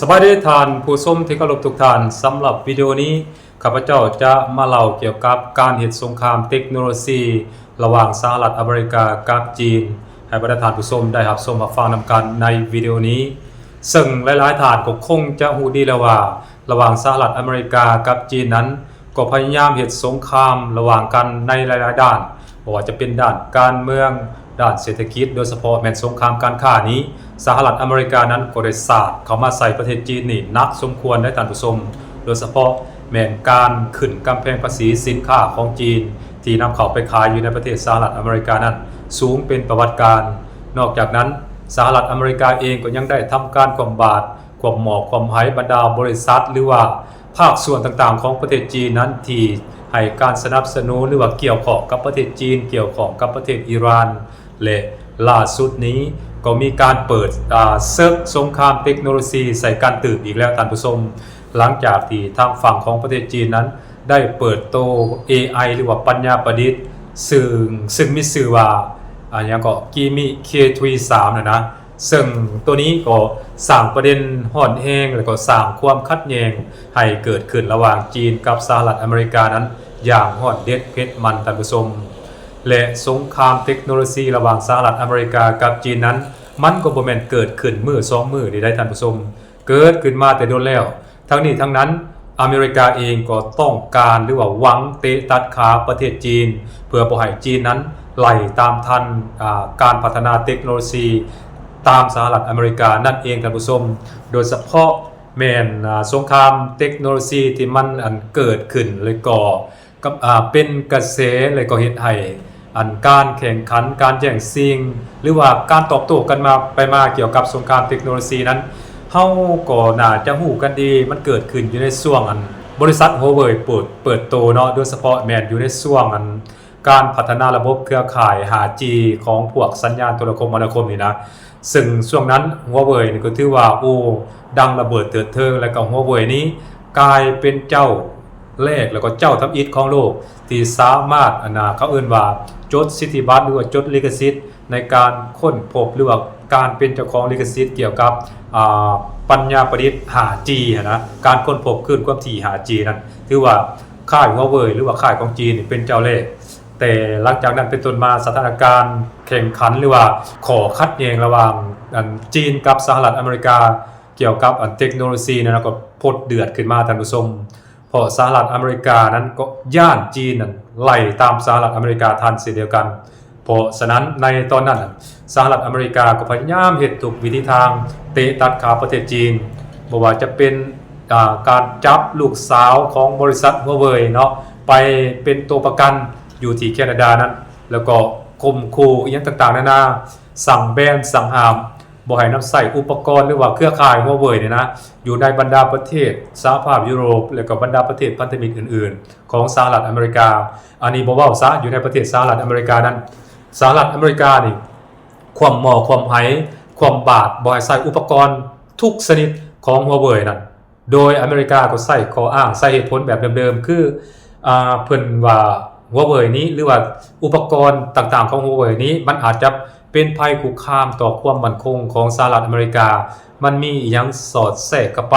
ສະບາຍດີທ່ານຜູ້ຊົມທີ່ເຄົາລົບທຸກທ່ານ, ສຳລັບວິດີໂອນີ້ ຂ້າພະເຈົ້າຈະມາເລົ່າກ່ຽວກັບການເຮັດສົງຄາມເຕັກໂນໂລຊີລະຫວ່າງສະຫະລັດອາເມລິກາກັບຈີນ ໃຫ້ບັນດາທ່ານຜູ້ຊົມໄດ້ຮັບຊົມຮັບຟັງນຳກັນໃນວິດີໂອນີ້. ເຊິ່ງຫຼາຍໆທ່ານກໍຄົງຈະຮູ້ດີແລ້ວວ່າ ລະຫວ່າງສະຫະລັດອາເມລິກາກັບຈີນນັ້ນ ກໍພະຍາຍາມເຮັດສົງຄາມລະຫວ່າງກັນໃນຫຼາຍໆດ້ານ, ບໍ່ວ່າຈະເປັນດ້ານການເມືອງ, ດ້ານເສດຖະກິດ, ໂດຍສະເພາະແມ່ນສົງຄາມການຄ້ານີ້ ສະຫະລັດອາເມລິການັ້ນກໍໄດ້ສາດເຂົ້າມາໃສ່ປະເທດຈີນນີ້ໜັກສົມຄວນເດ້ທ່ານຜູ້ຊົມ, ໂດຍສະເພາະແມ່ນການຂຶ້ນກຳແພງພາສີສິນຄ້າຂອງຈີນ ທີ່ນຳເຂົ້າໄປຂາຍຢູ່ໃນປະເທດສະຫະລັດອາເມລິການັ້ນສູງເປັນປະຫວັດການ. ນອກຈາກນັ້ນ ສະຫະລັດອາເມລິກາເອງກໍຍັງໄດ້ທຳການຄວ່ຳບາດ ຄວ່ຳໝໍ້ຄວ່ຳໄຫ ບັນດາບໍລິສັດ ຫຼືວ່າພາກສ່ວນຕ່າງໆຂອງປະເທດຈີນນັ້ນ ທີ່ໃຫ້ການສະໜັບສະໜູນ ຫຼືວ່າກ່ຽວຂ້ອງກັບປະເທດຈີນ, ກ່ຽວຂ້ອງກັບປະເທດອີຣານ ແລະ ລ່າສຸດນີ້ກໍມີການເປີດ ອາ ເສິກສົງຄາມເຕັກໂນໂລຊີໃສ່ກັນຕື່ມອີກແລ້ວທ່ານຜູ້ຊົມ, ຫຼັງຈາກທີ່ທາງຝັ່ງຂອງປະເທດຈີນນັ້ນໄດ້ເປີດໂຕເອໄອ ຫຼືວ່າປັນຍາປະດິດ ຊຶ່ງ ຊຶ່ງມີຊື່ວ່າ ອາ ຫຍັງເກາະ Gemini K three ສາມ ນັ້ນນະ. ເຊິ່ງໂຕນີ້ກໍສ້າງປະເດັນຮ້ອນແຮງ ແລະ ກໍສ້າງຄວາມຂັດແຍ່ງໃຫ້ເກີດຂຶ້ນລະຫວ່າງຈີນກັບສະຫະລັດອາເມລິການັ້ນຢ່າງຮ້ອນເດັດເຜັດມັນທ່ານຜູ້ຊົມ. ແລະ ສົງຄາມເຕັກໂນໂລຊີລະຫວ່າງສະຫະລັດອາເມລິກາກັບຈີນນັ້ນ ມັນກໍບໍ່ແມ່ນເກີດຂຶ້ນມື້ສອງມື້ນີ້ໄດ໋ທ່ານຜູ້ຊົມ, ເກີດຂຶ້ນມາແຕ່ດົນແລ້ວ. ທັງນີ້ທັງນັ້ນ ອາເມລິກາເອງກໍຕ້ອງການ ຫຼືວ່າຫວັງເຕະຕັດຂາປະເທດຈີນ ເພື່ອບໍ່ໃຫ້ຈີນນັ້ນໄລ່ຕາມທັນ ອາ ການພັດທະນາເຕັກໂນໂລຊີຕາມສະຫະລັດອາເມລິການັ້ນເອງທ່ານຜູ້ຊົມ, ໂດຍສະເພາະແມ່ນ ອາ ສົງຄາມເຕັກໂນໂລຊີທີ່ມັນ ອັນ ເກີດຂຶ້ນ ແລະ ກໍ ກັບ ອາ ເປັນກະແສ ແລະ ກໍເຮັດໃຫ້ ອັນ ການແຂ່ງຂັນ ການແຍ່ງຊິງ ຫຼືວ່າການຕອບໂຕ້ກັນມາໄປມາກ່ຽວກັບສົງຄາມເຕັກໂນໂລຊີນັ້ນ ເຮົາກໍໜ້າຈະຮູ້ກັນດີ ມັນເກີດຂຶ້ນຢູ່ໃນຊ່ວງ ອັນ ບໍລິສັດ Huawei ເປີດ ເປີດໂຕເນາະ, ໂດຍສະເພາະແມ່ນຢູ່ໃນຊ່ວງ ອັນ ການພັດທະນາລະບົບເຄືອຂ່າຍ ຫ້າຈີ ຂອງພວກສັນຍານໂທລະຄົມມະນາຄົມນີ້ນະ. ເຊິ່ງຊ່ວງນັ້ນ Huawei ນີ້ກໍຖືວ່າ ໂອ້ ດັງລະເບີດເຕີດເທີງ ແລະ ກໍ Huawei ນີ້ກາຍເປັນເຈົ້າແລກ ແລະ ກໍເຈົ້າທຳອິດຂອງໂລກ ທີ່ສາມາດ ອັນນາ ເຂົາເອີ້ນວ່າຈົດສິດທິບັດ ຫຼືວ່າຈົດລິຂະສິດໃນການຄົ້ນພົບ ຫຼືວ່າການເປັນເຈົ້າຂອງລິຂະສິດກ່ຽວກັບ ອາ ປັນຍາປະດິດ ຫ້າຈີ ຫັ້ນນະ, ການຄົ້ນພົບຄື້ນຄວາມຖີ່ ຫ້າຈີ ນັ້ນ ຖືວ່າຄ້າຍ Huawei ຫຼືວ່າຄ້າຍຂອງຈີນນີ້ເປັນເຈົ້າແລກ. ແຕ່ຫຼັງຈາກນັ້ນເປັນຕົ້ນມາ ສະຖານະການແຂ່ງຂັນ ຫຼືວ່າຂໍ້ຂັດແຍ່ງລະຫວ່າງ ອັນ ຈີນກັບສະຫະລັດອາເມລິກາ ກ່ຽວກັບ ອັນ ເຕັກໂນໂລຊີນັ້ນ ກໍພົດເດືອດຂຶ້ນມາທ່ານຜູ້ຊົມ, ເພາະສະຫະລັດອາເມລິການັ້ນກໍຢ້ານຈີນນັ້ນໄລ່ຕາມສະຫະລັດອາເມລິກາທັນເຊັ່ນດຽວກັນ. ເພາະສະນັ້ນໃນຕອນນັ້ນ ສະຫະລັດອາເມລິກາກໍພະຍາຍາມເຮັດທຸກວິທີທາງເຕະຕັດຂາປະເທດຈີນ, ບໍ່ວ່າຈະເປັນ ອາ ການຈັບລູກສາວຂອງບໍລິສັດ Huawei ເນາະ ໄປເປັນໂຕປະກັນຢູ່ທີ່ແຄນາດານັ້ນ ແລ້ວກໍຂົ່ມຂູ່ອີ່ຫຍັງຕ່າງໆນານາ, ສັ່ງແບນ ສັ່ງຫ້າມ ບໍ່ໃຫ້ນຳໃຊ້ອຸປະກອນ ຫຼືວ່າເຄືອຂ່າຍ Huawei ນີ້ນະ ຢູ່ໃນບັນດາປະເທດສະຫະພາບຢູໂຣບ ແລະ ກໍບັນດາປະເທດພັນທະມິດອື່ນໆຂອງສະຫະລັດອາເມລິກາ. ອັນນີ້ບໍ່ເວົ້າຊະ, ຢູ່ໃນປະເທດສະຫະລັດອາເມລິການັ້ນ ສະຫະລັດອາເມລິການີ້ ຂວ້ຳໝໍ້ ຂວ້ຳໄຫ ຂວ້ຳບາດ ບໍ່ໃຫ້ໃຊ້ອຸປະກອນທຸກຊະນິດຂອງ Huawei ນັ້ນ. ໂດຍອາເມລິກາກໍໃຊ້ຂໍ້ອ້າງ ໃຊ້ເຫດຜົນແບບເດີມໆ ຄື ອາ ເພິ່ນວ່າ Huawei ນີ້ ຫຼືວ່າອຸປະກອນຕ່າງໆຂອງ Huawei ນີ້ ມັນອາດຈະເປັນໄພຄຸກຄາມຕໍ່ຄວາມໝັ້ນຄົງຂອງສະຫະລັດອາເມລິກາ, ມັນມີອີ່ຫຍັງສອດແຊກເຂົ້າໄປ,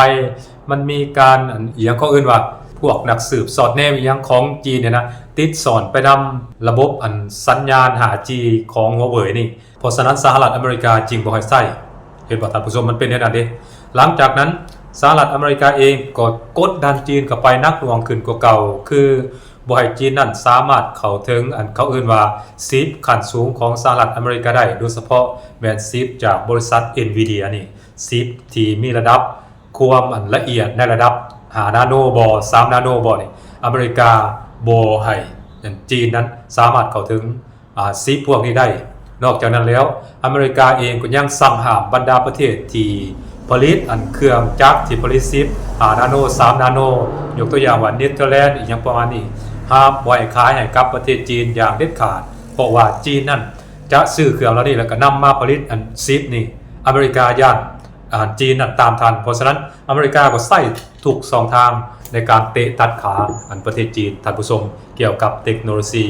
ມັນມີການ ອັນ ອີ່ຫຍັງເຂົາເອີ້ນວ່າ ພວກນັກສືບສອດແນມອີ່ຫຍັງຂອງຈີນນີ້ນະ ຕິດສອນໄປນຳລະບົບ ອັນ ສັນຍານ ຫ້າຈີ ຂອງ Huawei ນີ້. ເພາະສະນັ້ນສະຫະລັດອາເມລິກາຈຶ່ງບໍ່ໃຫ້ໃຊ້. ເຫັນບໍ່ທ່ານຜູ້ຊົມ? ມັນເປັນແນວນັ້ນເດ້. ຫຼັງຈາກນັ້ນ ສະຫະລັດອາເມລິກາເອງກໍກົດດັນຈີນເຂົ້າໄປໜັກໜ່ວງຂຶ້ນກວ່າເກົ່າ, ຄືບໍ່ໃຫ້ຈີນນັ້ນສາມາດເຂົ້າເຖິງ ອັນ ເຂົາເອີ້ນວ່າ ຊິບຂັ້ນສູງຂອງສະຫະລັດອາເມລິກາໄດ້, ໂດຍສະເພາະແມ່ນຊິບຈາກບໍລິສັດ Nvidia ນີ້, ຊິບທີ່ມີລະດັບຄວາມ ອັນ ລະອຽດໃນລະດັບ ຫ້ານາໂນບໍ ສາມນາໂນບໍນີ້ ອາເມລິກາບໍ່ໃຫ້ ອັນ ຈີນນັ້ນສາມາດເຂົ້າເຖິງ ອາ ຊິບພວກນີ້ໄດ້. ນອກຈາກນັ້ນແລ້ວ ອາເມລິກາເອງກໍຍັງສັ່ງຫ້າມບັນດາປະເທດທີ່ຜະລິດ ອັນ ເຄື່ອງຈັກທີ່ຜະລິດຊິບ ຫ້ານາໂນ ສາມນາໂນ ຍົກຕົວຢ່າງວ່າ Netherlands ອີ່ຫຍັງປະມານນີ້ ຫ້າມບໍ່ໃຫ້ຂາຍໃຫ້ກັບປະເທດຈີນຢ່າງເດັດຂາດ, ເພາະວ່າຈີນນັ້ນຈະຊື້ເຄື່ອງເຫຼົ່ານີ້ ແລ້ວກໍນຳມາຜະລິດ ອັນ ຊິບນີ້. ອາເມລິກາຢ້ານ ອາ ຈີນນັ້ນຕາມທັນ. ເພາະສະນັ້ນ ອາເມລິກາກໍໃຊ້ທຸກຊ່ອງທາງໃນການເຕະຕັດຂາ ອັນ ປະເທດຈີນ, ທ່ານຜູ້ຊົມ, ກ່ຽວກັບເຕັກໂນໂລຊີ.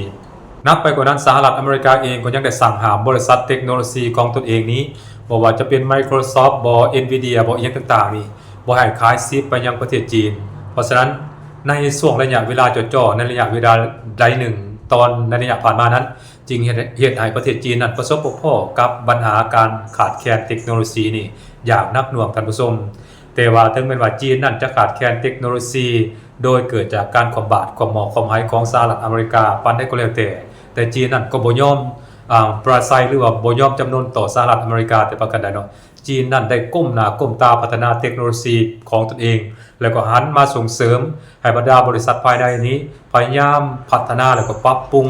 ໜັກໄປກວ່ານັ້ນ ສະຫະລັດອາເມລິກາເອງກໍຍັງໄດ້ສັ່ງຫ້າມບໍລິສັດເຕັກໂນໂລຊີຂອງຕົນເອງນີ້, ບໍ່ວ່າຈະເປັນ Microsoft ບໍ Nvidia ບໍ ອີ່ຫຍັງຕ່າງໆນີ້, ບໍ່ໃຫ້ຂາຍຊິບໄປຍັງປະເທດຈີນ. ເພາະສະນັ້ນ ໃນຊ່ວງໄລຍະເວລາເຈາະໆ ໃນໄລຍະເວລາໃດໜຶ່ງຕອນໃນໄລຍະຜ່ານມານັ້ນ ຈຶ່ງເຮັດ ເຮັດໃຫ້ປະເທດຈີນນັ້ນປະສົບພົບພໍ້ກັບບັນຫາການຂາດແຄນເຕັກໂນໂລຊີນີ້ຢ່າງໜັກໜ່ວງ, ທ່ານຜູ້ຊົມ. ແຕ່ວ່າເຖິງແມ່ນວ່າຈີນນັ້ນຈະຂາດແຄນເຕັກໂນໂລຊີ ໂດຍເກີດຈາກການຄວ່ຳບາດ ຄວ່ຳໝໍ້ ຄວ່ຳໄຫຂອງສະຫະລັດອາເມລິກາປານໃດກໍແລ້ວແຕ່, ແຕ່ຈີນນັ້ນກໍບໍ່ຍອມ ອາ ປາໄຊ ຫຼືວ່າບໍ່ຍອມຈຳນົນຕໍ່ສະຫະລັດອາເມລິກາແຕ່ປະການໃດເນາະ. ຈີນນັ້ນໄດ້ກົ້ມໜ້າກົ້ມຕາພັດທະນາເຕັກໂນໂລຊີຂອງຕົນເອງ ແລ້ວກໍຫັນມາສົ່ງເສີມໃຫ້ບັນດາບໍລິສັດພາຍໃນນີ້ພະຍາຍາມພັດທະນາ ແລ້ວກໍປັບປຸງ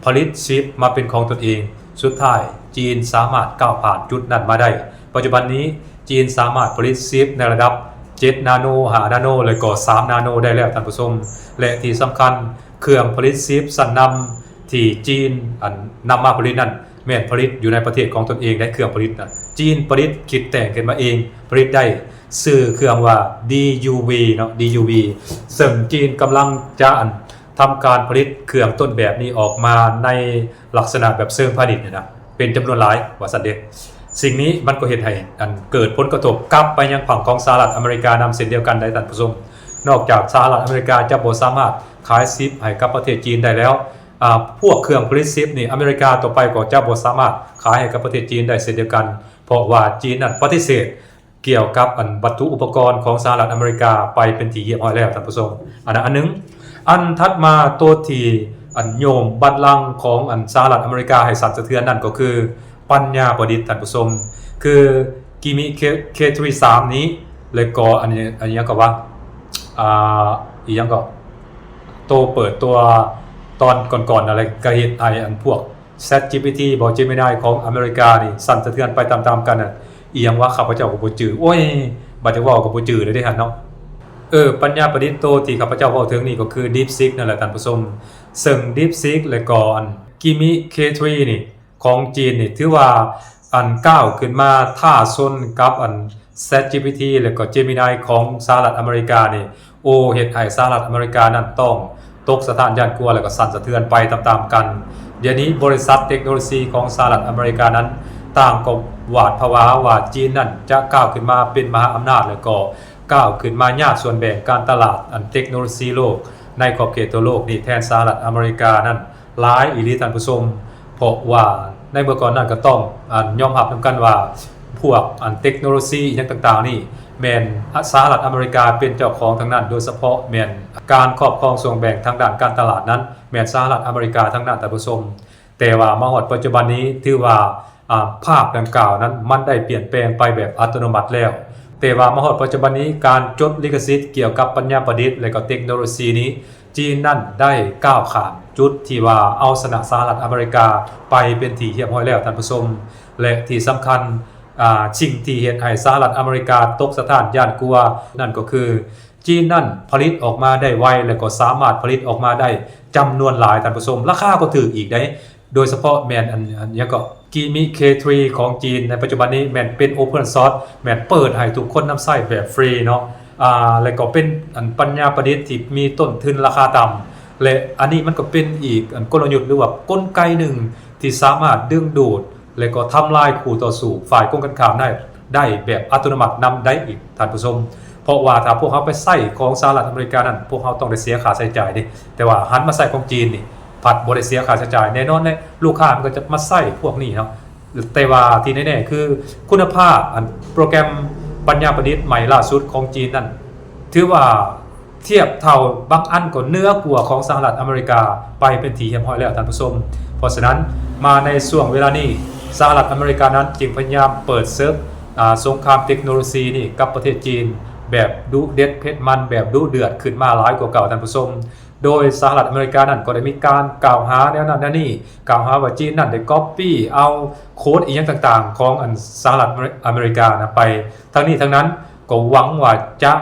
ຜະລິດຊິບມາເປັນຂອງຕົນເອງ. ສຸດທ້າຍຈີນສາມາດກ້າວຜ່ານຈຸດນັ້ນມາໄດ້. ປັດຈຸບັນນີ້ຈີນສາມາດຜະລິດຊິບໃນລະດັບເຈັດນາໂນ, ຫ້ານາໂນ ແລະກໍສາມນາໂນໄດ້ແລ້ວ ທ່ານຜູ້ຊົມ. ແລະທີ່ສຳຄັນ ເຄື່ອງຜະລິດຊິບຊັ້ນນຳທີ່ຈີນ ອັນ ນຳມາຜະລິດນັ້ນ ແມ່ນຜະລິດຢູ່ໃນປະເທດຂອງຕົນເອງໄດ້. ເຄື່ອງຜະລິດນັ້ນ ຈີນຜະລິດຄິດແຕ່ງຂຶ້ນມາເອງ, ຜະລິດໄດ້, ຊື່ເຄື່ອງວ່າ ດີຢູວີ ເນາະ, ດີຢູວີ ເຊິ່ງຈີນກຳລັງຈະ ອັນ ທຳການຜະລິດເຄື່ອງຕົ້ນແບບນີ້ອອກມາໃນລັກສະນະແບບເຊີງພານິດນີ້ນະ ເປັນຈຳນວນຫຼາຍວ່າຊັ້ນເດ. ສິ່ງນີ້ມັນກໍເຮັດໃຫ້ ອັນ ເກີດຜົນກະທົບກັບໄປຍັງຝັ່ງຂອງສະຫະລັດອາເມລິການຳເຊັ່ນດຽວກັນໄດ໋ ທ່ານຜູ້ຊົມ. ນອກຈາກສະຫະລັດອາເມລິກາຈະບໍ່ສາມາດຂາຍຊິບໃຫ້ກັບປະເທດຈີນໄດ້ແລ້ວ, ອາ ພວກເຄື່ອງຜະລິດຊິບນີ້ ອາເມລິກາຕໍ່ໄປກໍຈະບໍ່ສາມາດຂາຍໃຫ້ກັບປະເທດຈີນໄດ້ເຊັ່ນດຽວກັນ, ເພາະວ່າຈີນນັ້ນປະຕິເສດ ກ່ຽວກັບ ອັນ ວັດຖຸອຸປະກອນຂອງສະຫະລັດອາເມລິກາໄປເປັນທີ່ຮຽບຮ້ອຍແລ້ວ ທ່ານຜູ້ຊົມ. ອັນນັ້ນອັນໜຶ່ງ. ອັນຖັດມາໂຕທີ່ ອັນ ໂຍມບັນລັງຂອງ ອັນ ສະຫະລັດອາເມລິກາໃຫ້ສັ່ນສະເທືອນນັ້ນກໍຄືປັນຍາປະດິດ ທ່ານຜູ້ຊົມ, ຄື ກິມິ ເຄ ເຄທຣີສາມນີ້ ແລ້ວກໍ ອັນ ອັນຫຍັງກໍວ່າ ອາ ອີຫຍັງກໍ ໂຕເປີດຕົວຕອນກ່ອນໆນັ້ນແຫຼະ ກໍເຮັດໃຫ້ ອັນ ພວກ ແຊັດຈີພີທີ ບໍ ເຈມິນາຍ ຂອງອາເມລິການີ້ສັ່ນສະເທືອນໄປຕາມໆກັນ. ອີຫຍັງວະ ຂ້າພະເຈົ້າກໍບໍ່ຈື່. ໂອ້ຍ ບັດຈະເວົ້າກໍບໍ່ຈື່ແລ້ວເດ້ຫັ້ນເນາະ. ເອີ ປັນຍາປະດິດໂຕທີ່ຂ້າພະເຈົ້າເວົ້າເຖິງນີ້ກໍຄື DeepSeek ນັ້ນແຫຼະທ່ານຜູ້ຊົມ. ເຊິ່ງ DeepSeek ແລະກໍ ອັນ ກິມິ ເຄທຣີ ນີ້ ຂອງຈີນນີ້ ຖືວ່າ ອັນ ກ້າວຂຶ້ນມາທ້າຊົນກັບ ອັນ ແຊັດຈີພີທີ ແລະກໍ ເຈມິນາຍ ຂອງສະຫະລັດອາເມລິການີ້ ໂອ ເຮັດໃຫ້ສະຫະລັດອາເມລິການັ້ນຕ້ອງຕົກສະຖານຢ້ານກົວ ແລະກໍສັ່ນສະເທືອນໄປຕາມໆກັນ. ດຽວນີ້ບໍລິສັດເຕັກໂນໂລຊີຂອງສະຫະລັດອາເມລິການັ້ນ ຕ່າງກໍຫວາດຜະວາວ່າຈີນນັ້ນຈະກ້າວຂຶ້ນມາເປັນມະຫາອຳນາດ ແລະກໍກ້າວຂຶ້ນມາຍາດສ່ວນແບ່ງການຕະຫຼາດ ອັນ ເຕັກໂນໂລຊີໂລກໃນຂອບເຂດທົ່ວໂລກນີ້ແທນສະຫະລັດອາເມລິການັ້ນ ຫຼາຍອີ່ຫຼີທ່ານຜູ້ຊົມ. ເພາະວ່າໃນເມື່ອກ່ອນນັ້ນກໍຕ້ອງ ອັນ ຍອມຮັບນຳກັນວ່າ ພວກ ອັນ ເຕັກໂນໂລຊີອີ່ຫຍັງຕ່າງໆນີ້ ແມ່ນ ອະ ສະຫະລັດອາເມລິກາເປັນເຈົ້າຂອງທັງນັ້ນ, ໂດຍສະເພາະແມ່ນການຄອບຄອງສ່ວນແບ່ງທາງດ້ານການຕະຫຼາດນັ້ນ ແມ່ນສະຫະລັດອາເມລິກາທັງນັ້ນທ່ານຜູ້ຊົມ. ແຕ່ວ່າມາຮອດປັດຈຸບັນນີ້ ຖືວ່າ ອາ ພາບດັ່ງກ່າວນັ້ນມັນໄດ້ປ່ຽນແປງໄປແບບອັດຕະໂນມັດແລ້ວ. ແຕ່ວ່າມາຮອດປັດຈຸບັນນີ້ ການຈົດລິຂະສິດກ່ຽວກັບປັນຍາປະດິດ ແລະກໍເຕັກໂນໂລຊີນີ້ ຈີນນັ້ນໄດ້ກ້າວຂ້າມຈຸດທີ່ວ່າເອົາຊະນະສະຫະລັດອາເມລິກາໄປເປັນທີ່ຮຽບຮ້ອຍແລ້ວທ່ານຜູ້ຊົມ. ແລະທີ່ສຳຄັນ ອາ ສິ່ງທີ່ເຮັດໃຫ້ສະຫະລັດອາເມລິກາຕົກສະຖານຢ້ານກົວນັ້ນກໍຄື ຈີນນັ້ນຜະລິດອອກມາໄດ້ໄວ ແລະກໍສາມາດຜະລິດອອກມາໄດ້ຈຳນວນຫຼາຍທ່ານຜູ້ຊົມ, ລາຄາກໍຖືກອີກເດ້. ໂດຍສະເພາະແມ່ນ ອັນ ອັນຫຍັງເກາະ ກິມິ ເຄທຣີ ຂອງຈີນໃນປັດຈຸບັນນີ້ແມ່ນເປັນ Open Source ແມ່ນເປີດໃຫ້ທຸກຄົນນຳໃຊ້ແບບຟຣີເນາະ, ອາ ແລະກໍເປັນ ອັນ ປັນຍາປະດິດທີ່ມີຕົ້ນທຶນລາຄາຕ່ຳ ແລະອັນນີ້ມັນກໍເປັນອີກ ອັນ ກົນລະຍຸດ ຫຼືວ່າກົນໄກໜຶ່ງທີ່ສາມາດດຶງດູດ ແລະກໍທຳລາຍຄູ່ຕໍ່ສູ້ຝ່າຍກົງກັນຂ້າມໄດ້ ໄດ້ແບບອັດຕະໂນມັດນຳໄດ້ອີກທ່ານຜູ້ຊົມ. ເພາະວ່າຖ້າພວກເຮົາໄປໃຊ້ຂອງສະຫະລັດອາເມລິການັ້ນ ພວກເຮົາຕ້ອງໄດ້ເສຍຄ່າໃຊ້ຈ່າຍເດ້, ແຕ່ວ່າຫັນມາໃຊ້ຂອງຈີນນີ້ ພັດບໍ່ໄດ້ເສຍຄ່າໃຊ້ຈ່າຍ. ແນ່ນອນແຫຼະ ລູກຄ້າມັນກໍຈະມາໃຊ້ພວກນີ້ເນາະ. ແຕ່ວ່າທີ່ແນ່ໆຄືຄຸນນະພາບ ອັນ ໂປຣແກຣມປັນຍາປະດິດໃໝ່ລ່າສຸດຂອງຈີນນັ້ນ ຖືວ່າທຽບເທົ່າ ບາງອັນກໍເໜືອກວ່າຂອງສະຫະລັດອາເມລິກາໄປເປັນທີ່ຮຽບຮ້ອຍແລ້ວທ່ານຜູ້ຊົມ. ເພາະສະນັ້ນ ມາໃນຊ່ວງເວລານີ້ ສະຫະລັດອາເມລິການັ້ນຈຶ່ງພະຍາຍາມເປີດເສິກ ອາ ສົງຄາມເຕັກໂນໂລຊີນີ້ກັບປະເທດຈີນ ແບບດຸເດັດເຜັດມັນ ແບບດຸເດືອດຂຶ້ນມາຫຼາຍກວ່າເກົ່າທ່ານຜູ້ຊົມ. ໂດຍສະຫະລັດອາເມລິການັ້ນກໍໄດ້ມີການກ່າວຫາແນວນັ້ນແນວນີ້, ກ່າວຫາວ່າຈີນນັ້ນໄດ້ກັອບປີ້ເອົາໂຄດອີ່ຫຍັງຕ່າງໆຂອງ ອັນ ສະຫະລັດອາເມລິການະໄປ. ທັງນີ້ທັງນັ້ນກໍຫວັງວ່າຈະ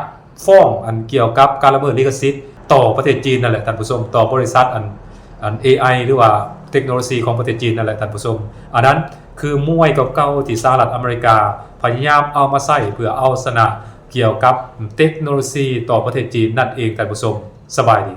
ຟ້ອງ ອັນ ກ່ຽວກັບການລະເມີດລິຂະສິດຕໍ່ປະເທດຈີນນັ້ນແຫຼະທ່ານຜູ້ຊົມ, ຕໍ່ບໍລິສັດ ອັນ ອັນ ເອໄອ ຫຼືວ່າເຕັກໂນໂລຊີຂອງປະເທດຈີນນັ້ນແຫຼະທ່ານຜູ້ຊົມ. ອັນນັ້ນຄືມວຍເກົ່າໆທີ່ສະຫະລັດອາເມລິກາພະຍາຍາມເອົາມາໃຊ້ເພື່ອເອົາຊະນະກ່ຽວກັບເຕັກໂນໂລຊີຕໍ່ປະເທດຈີນນັ້ນເອງທ່ານຜູ້ຊົມ. ສະບາຍດີ.